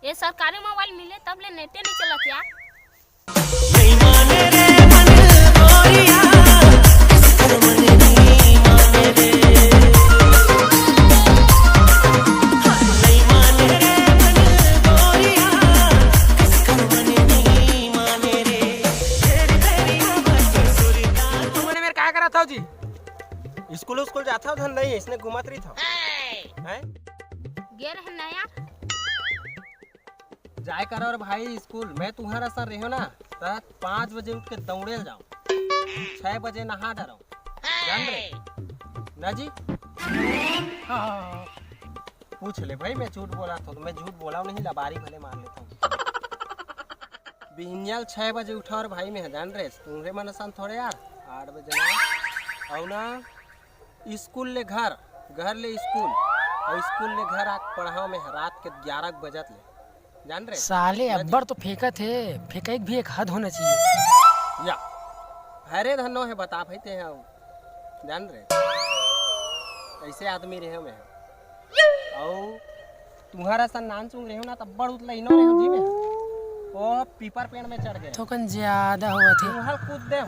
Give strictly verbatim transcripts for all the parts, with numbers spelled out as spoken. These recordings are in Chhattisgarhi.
ये सरकारी मोबाइल मिले तब ले नेटे नहीं चलत यार। तुमने मेरे का करा था जी? स्कूल, स्कूल जाता हो धन नहीं, इसने घुमात रही था। हैं? गे रहे ना यार। जाए करो रे भाई स्कूल। मैं तुम्हारा सर रहे हो ना, त पाँच बजे उठ के दौड़े ल जाओ, छह बजे नहा डरो, जान रे ना जी। हाँ। पूछ ले भाई, मैं झूठ बोला था तो मैं झूठ बोला नहीं, लबारी भले मार लेता हूँ। बिहनिया ल छह बजे उठा और भाई मैं जान रे, तुम्हरे मन असन थोड़े यार, आठ बजे ना। और ना, स्कूल ले घर, घर ले स्कूल, और स्कूल ले घर आके पढ़ाओ में रात के ग्यारह बजत ले, जान रे। साले अब्बड़ तो फेंकत हे, फेंकई के भी एक हद होना चाहिए। या, हरे धनो है बता भाई ते हैं, जान रे, ऐसे आदमी रहे में। और तुम्हारा सन नान चुंग रहे हो ना, तब बड़ उतला इनो रहे हो जी में। ओ पीपर पेड़ में चढ़ गए। थोकन ज्यादा हुआ थे। तुम्हारा कूद दे।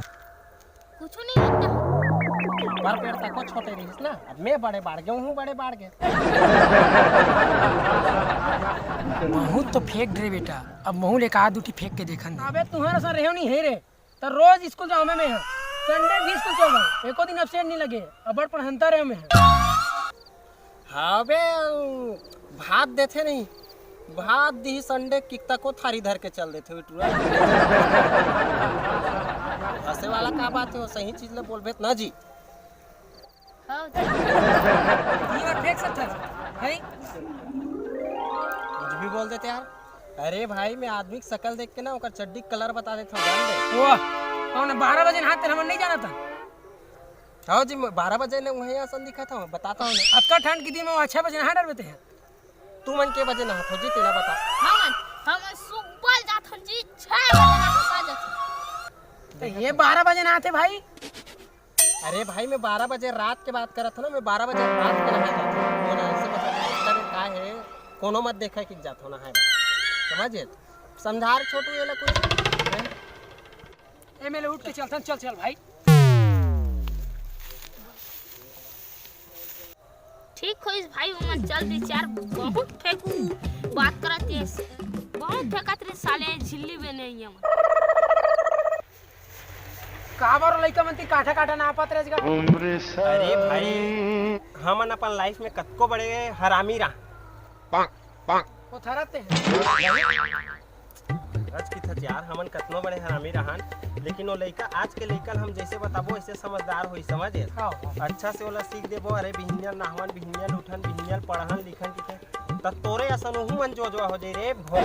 कुछ नहीं होता। पर पेड़ तक को छोटे रहिस ना, अब मैं बड़े बाढ़ गए हूँ, बड़े बाढ़ गए। बहुत तो फेंक रे बेटा, अब महू ले का दूठी फेंक के देखन दे। अबे तुम्हारा सर रहे नहीं है रे, तो रोज स्कूल जाओ में, में है। संडे भी स्कूल चल रहा, एको दिन एब्सेंट नहीं लगे, अबड़ पढ़नता रहे में है। हाँ बे, भात देथे नहीं, भात दी संडे किक तको थारी धर के चल देथे टूरा। हंसे वाला का बात है, वो सही चीज ले बोलबे त ना जी। हाँ। ये बात फेंक सकता है, है? कुछ भी बोल देते यार। अरे भाई, मैं आदमी की शकल देख के ना ओकर चड्डी कलर बता देता हूँ, जान दे। वाह, कौन बारह बजे नहाते हमन नहीं जाना था। हाँ जी, मैं बारह बजे ने वहीं आसन दिखा था, बताता हूँ ना। अतका ठंड की दिन में वो छह बजे नहा डरबे ते हैं। तू मन के बजे नहात हो जी, तेला बता। हमन, हमन सुबह जात हन जी, छह बजे नहा के आ जात हन। तो ये बारह बजे नहाते भाई। अरे भाई, मैं बारह बजे रात के बात करत हूँ ना, मैं बारह बजे रात के नहा जात हूँ। वो ना ऐसे मतलब इतना दिन का है, कोनो मत देखा कि जात हो नहाए। समझे? समझा रे छोटू ये ला कुछ। हैं? ए, मेले उठ के चलथन, चल, चल भाई। ठीक होइस भाई, ओमन चल दिस यार, बहुत फेंकू बात करत ये, बहुत फेंकत रे साले झिल्ली बने ये मन। काबर लइका मन ती काठा काठा नापत रहे का? अरे भाई, हमन अपन लाइफ में कतको बड़े हरामी रहा। वो थरत ते हैं। रच की थच यार, हमन कतनो बड़े हरामी रहन, लेकिन वो लइका, आज के लइका ल हम जैसे बताबो, ऐसे समझदार होई, समझे? हाँ, हाँ। अच्छा से ओला सीख देबो, अरे बिहनिया नहावन, बिहनिया उठन, बिहनिया पढ़न, लिखन, लिखन, त तोरे असन उहू मन जोजवा हो जाई रे भगवान।